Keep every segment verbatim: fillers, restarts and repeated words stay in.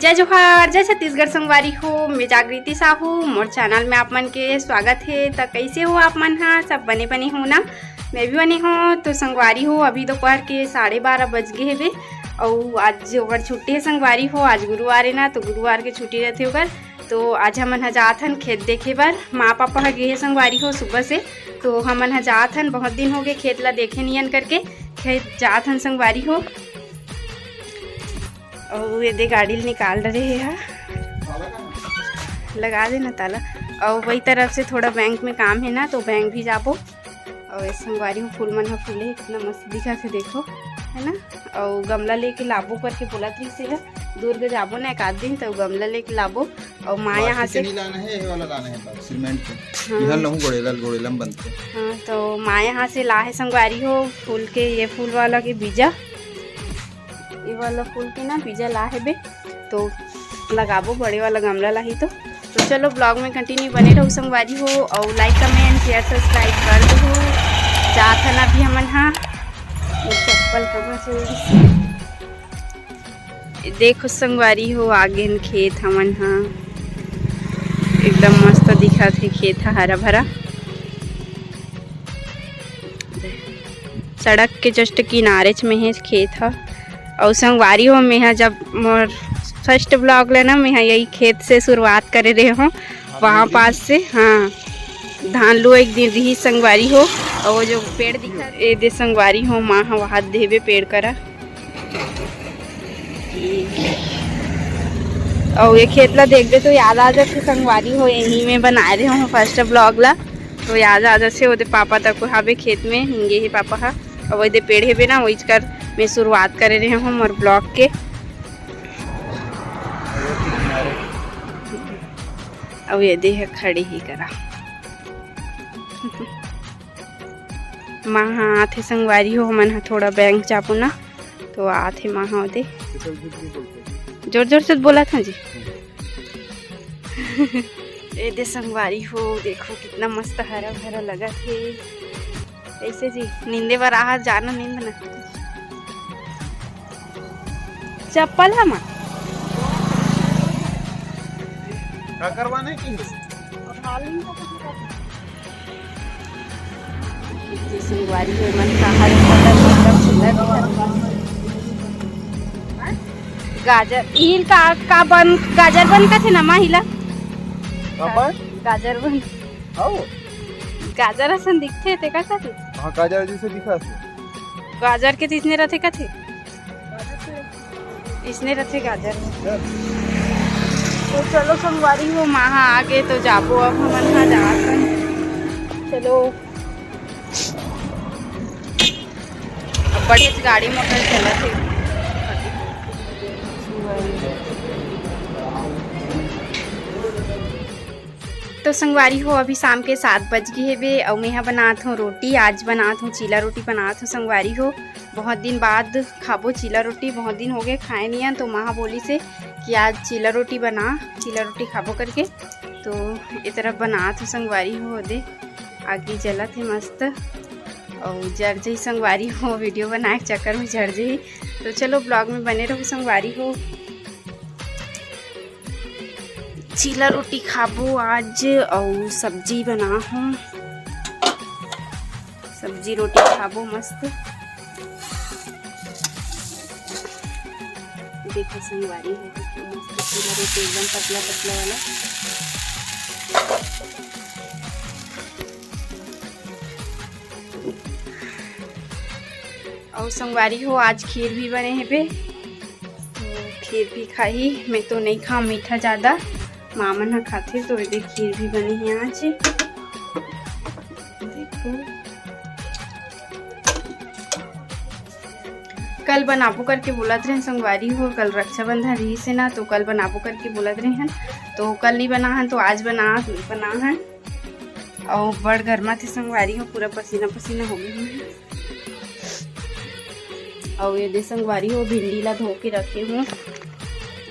जय जोहार, जय छत्तीसगढ़ संगवारी हो। मैं जागृति साहू, मोर चैनल में आप मन के स्वागत हे। त कइसे हो आप मन ह? सब बने बने हो ना? मैं भी बने हो। तो संगवारी हो, अभी दोपहर के साढ़े बारह बज गे हेबे, अउ आज ओकर छुट्टी हे संगवारी हो। आज गुरुवार हे ना, तो गुरुवार के छुट्टी रहिथे ओकर। तो आज हमन ह जात हन खेत देखे बर। माँ पापा ह गे हे संगवारी हो सुबह से, तो हमन ह जात हन। बहुत दिन हो गे खेत ला देखे नियन करके, खेत जात हन संगवारी हो। अउ ये दे गाड़ी ल निकाल डरे हे हा, लगा देना ताला। अउ वही तरफ से थोड़ा बैंक में काम हे ना, तो बैंक भी जाबो। अउ ये संगवारी हो, फूल मन ह फूले, इतना मस्त दिखत हे, देखो, है ना। अउ गमला लेके लाबो करके बोलत रहिस हे, दूर के जाबो ना एक आध दिन, तो गमला लेके लाबो। अउ माँ यहाँ प्लास्टिक के से नहीं लाना है, ये वाला लाना है, बस सीमेंट के। हाँ। इहर लहू गोड़ेला, गोड़ेला में बनते। हाँ, तो माँ यहाँ से ला हे संगवारी हो फूल के, ये फूल वाला के बीजा, ये वाला फूल के ना बीजा ला हे बे, तो लगाबो बड़े वाला गमला लाही तो। तो चलो, ब्लॉग में कंटिन्यू बने रहू संगवारी हो, अउ लाइक, कमेंट, शेयर, सब्सक्राइब कर दो। जात हन अभी हमन हा, ये चप्पल कहाँ से उड़िस? देखो संगवारी हो, आगे हन खेत हमन हा, एकदम मस्त दिखत हे खेत हा, हरा भरा। सड़क के जस्ट किनारेच में हे खेत ह। अउ संगवारी हो, मेहा जब मोर फर्स्ट ब्लॉग ले ना, मेहा यही खेत से शुरुआत करे रहे हो, वहाँ पास से। हाँ, धान लुआ एक दिन रही संगवारी हो। अउ वो जो पेड़ दिखा, ए दे संगवारी हो, माँ ह वहाद देवे पेड़ करा। अउ ये खेत ला देखबे तो याद आ जाथे संगवारी हो, यही में बनाए रहे हो फर्स्ट ब्लॉग ला। तो याद आ जाथे, ओदे पापा तक हाबे खेत में, हिंगे हे पापा हा। अउ ओदे पेड़ हेबे ना, वहीच कर मैं शुरुआत करे रहे हूँ मोर ब्लॉग के। अउ ये दे हे खड़े ही करा। माँ हा आथे संगवारी हो, हमन हा थोड़ा बैंक जाबो ना, तो आथे माँ हा ओदे। जोर जोर से बोला था जी। ए दे संगवारी हो, देखो कितना मस्त हरा भरा लगत हे। ऐसे जी, नींदे बर आहा, जाना नींदना। चप्पल ह माँ। का करवाने की? संगवारी हो मन का हरे पत्ता एकदम सुंदर दिखत हे। गाजर, हील का, का बन, गाजर बन कथे ना माँ हिला? अपन? गाजर बन। आओ। गाजर असन दिखथे, ते का कथे? हाँ, गाजर जैसे दिखा थे। गाजर के तो इसने रथे कथे। इसने रथे गाजर। चल। तो चलो संगवारी हो, माँ हा आगे तो जाबो, अब हमन हा जात हन। चलो। अब बड़े गाड़ी मोटर चलत हे। तो संगवारी हो, अभी शाम के सात बज गे हेबे, अउ मेहा बनात हूँ रोटी। आज बनात हूँ चीला रोटी बनात हूँ संगवारी हो। बहुत दिन बाद खाबो चीला रोटी, बहुत दिन हो गए खाए नहीं हन, तो माँ बोली से कि आज चीला रोटी बना, चीला रोटी खाबो करके। तो ए तरफ बनात हूँ संगवारी हो, दे आगी जलत हे मस्त। अउ जर जही संगवारी हो, वीडियो बनाए के चक्कर में जर जही। तो चलो, ब्लॉग में बने रहो संगवारी हो। चीला रोटी खाबो आज, अउ सब्जी बना हूँ, सब्जी रोटी खाबो मस्त। देखो संगवारी हो, मस्त चीला रोटी एकदम पतला पतला वाला। अउ संगवारी हो, आज खीर भी बने हेबे, तो खीर भी खाही। मैं तो नहीं खाऊँ मीठा ज़्यादा, माँ मन ह खाथे। तो ये खीर भी बने हे आज, देखो। कल बनाबो करके बोलत रहेन संगवारी हो, कल रक्षाबंधन रहिस हे ना, तो कल बनाबो करके बोलत रहेन, तो कल नहीं बना हन, तो आज बना, बना हन। अउ बड़ गरमाथे संगवारी हो, पूरा पसीना पसीना हो गए हूँ। अउ ये दे संगवारी हो, भिंडी ला धो के रखे हूँ,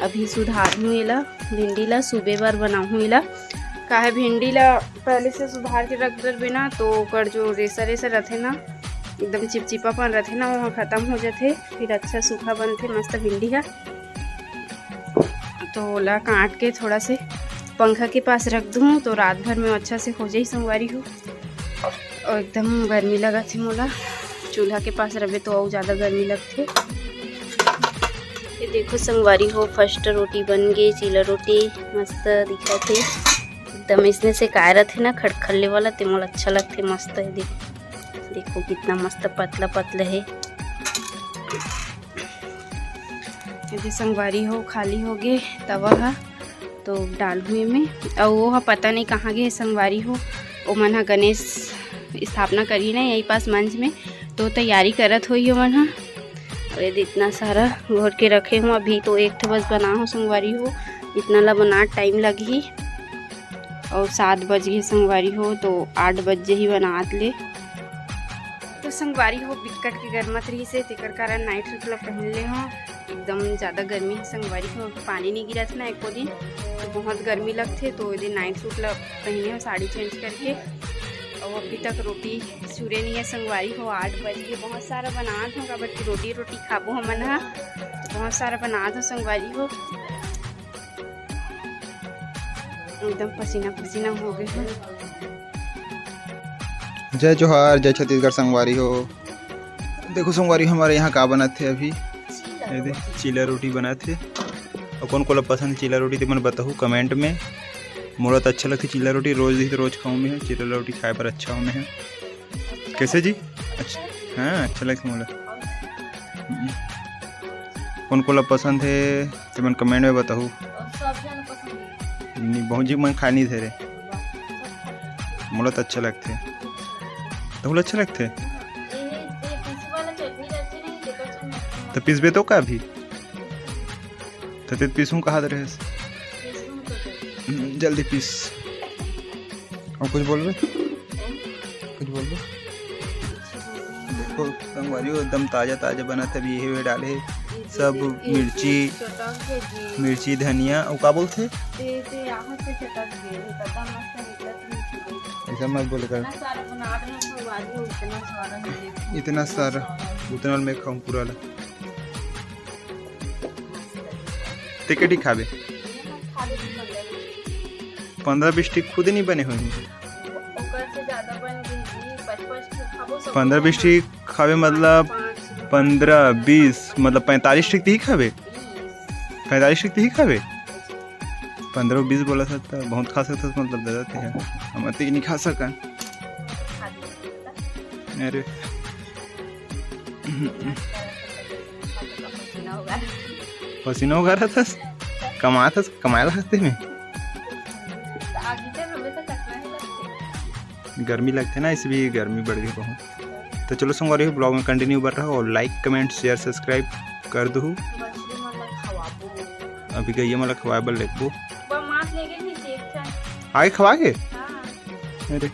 अभी सुधार हूँ एला, भिंडी ला सुबे बर बनाहूँ एला। काहे भिंडी ला पहले से सुधार के रख डरबे ना, तो ओकर जो रेसा रेसा रथे ना, एकदम चिपचिपापन रथे ना, वो खत्म हो जाथे, फिर अच्छा सूखा बनथे मस्त भिंडी हा। तो ओला काट के थोड़ा से पंखा के पास रख दूँ, तो रात भर में अच्छा से हो जाही संगवारी हो। और एकदम गर्मी लगत हे मोला, चूल्हा के पास रहे तो अउ ज़्यादा गर्मी लगथे। ये देखो संगवारी हो, फर्स्ट रोटी बन गे, चीला रोटी मस्त दिखत हे, एकदम इसने से काय रथे ना, खड़खल्ले वाला, ते मोला अच्छा लगथे, मस्त हे। देखो, देखो कितना मस्त पतला पतला हे। ये संगवारी हो, खाली हो गे तवा ह, तो डालहूँ एमे। अउ वो ह पता नहीं कहाँ गे हे संगवारी हो, ओमन ह गणेश स्थापना करी ना यही पास मंच में, तो तैयारी करत होही ओमन ह। अउ ये दे इतना सारा घोर के रखे हूँ, अभी तो एक ठो बस बना हूँ संगवारी हो, इतना ला बना टाइम लगही। और सात बज गए संगवारी हो, तो आठ बजे ही बनात ले। तो संगवारी हो, बिक्कट के गरमत रही से, तेकर कारण नाइट सूट ला पहन ले हूँ। एकदम ज़्यादा गर्मी है संगवारी हो, पानी नहीं गिरत ना एको दिन, तो बहुत गर्मी लगथे। तो ये नाइट सूट ला पहने हूँ साड़ी चेंज करके। और अभी तक रोटी चूरे नहीं है संगवारी हो, आठ बज गए। बहुत सारा बनात हूँ, काबर कि रोटी रोटी खाबो हमन ह, तो बहुत सारा बनात हूँ संगवारी हो। एकदम पसीना पसीना हो गए हैं। जय जोहार, जय छत्तीसगढ़ संगवारी हो। देखो संगवारी, हमारे यहाँ का बनत हे अभी, ये दे, चीला रोटी बनत हे। और कौन कोला पसंद चीला रोटी, ते मन बताहू कमेंट में। मोला तो अच्छा लगथे चीला रोटी, रोज दिखथे, रोज खाऊँ मैं, चीला रोटी खाए पर अच्छा हूँ मैं। कैसे जी? अच्छा, हाँ, अच्छा लगथे मोला। हम्म। कौन कोला पसंद हे, ते मन कमेंट में बताहू। नहीं, बहुत जी मन खाए नहीं धरे। मोला तो अच्छा लगथे। तोला अच्छा लगथे? तो पिसबे तो का अभी? तो ते पीसूं कहा दे रहे? हम्म, जल्दी पीस। और कुछ बोलबे? कुछ बोलबे? देखो संगवारी हो, एकदम ताजा ताजा बनत हे, अभी ये हुए डाले हे सब मिर्ची, मिर्ची, धनिया, और का बोलथे? ऐसा मत बोले कर। इतना सारा, उतना मैं खाऊं पूरा ला। ते के ठी खाबे? पंद्रह बीस ठी खुद नहीं बने होही। पंद्रह बीस ठी खाबे मतलब पंद्रह बीस, मतलब पैंतालीस ठी ही खाबे। पैंतालीस ठी ही खाबे। पंद्रह बीस बोला सकता, बहुत खा सकता, मतलब दे देते हैं, हम अतिक नहीं खा सकन। अरे पसीना होगा रहा था, कमात हस, कमाए ला हंसते में। गर्मी लगथे ना, इसे भी गर्मी बढ़ गई बहुत। तो चलो संगवारी हो, ब्लॉग में कंटिन्यू बन रहा हो और लाइक, कमेंट, शेयर, सब्सक्राइब कर दू। अभी गइया मन ला खवाए बर लेगबो। आगे खवा के? हाँ। अरे।